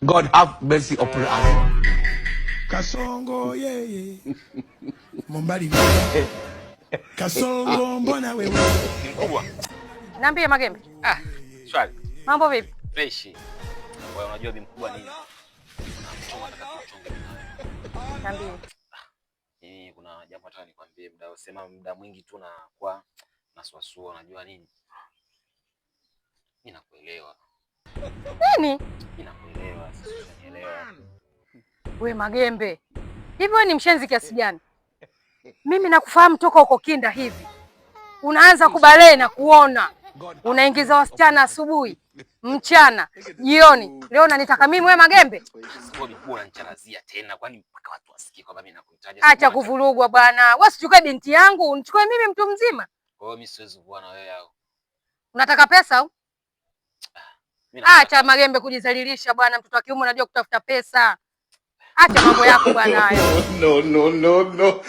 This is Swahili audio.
God have mercy upon us. Kasongo yeye Mombali Kasongo mbona wewe Mkubwa. Niambie Magembe. Ah, shwari. Mambo vipi? Fresh. Wewe unajua bi mkubwa nini? Kuna mchongo nataka tuchonge nawe. Niambie. Mimi kuna jambo nataka nikwambie, muda sema muda mwingi tu na kwa nasuasua, unajua nini? Mimi nakuelewa. Nini? Mimi nakuelewa, sasa unanielewa. We Magembe, hivi wewe ni mshenzi kiasi gani? Mimi nakufahamu toka uko kinda hivi, unaanza kubalee na kuona unaingiza wasichana asubuhi, mchana, jioni. Leo unanitaka mimi we Magembe? Sasa bi mkubwa unanichalazia tena, kwani mpaka watu wasikie kwamba mimi nakuhitaji. Acha kuvurugwa bwana. Wewe usichukue binti yangu, unichukue mimi mtu mzima. Kwa hiyo mimi siwezi kuwa na wewe au. Unataka pesa au? Mimi nataka- Acha Magembe kujizalilisha bwana, mtoto wa kiume unajua kutafuta pesa. Acha mambo yako bwana hayo. No, no, no, no.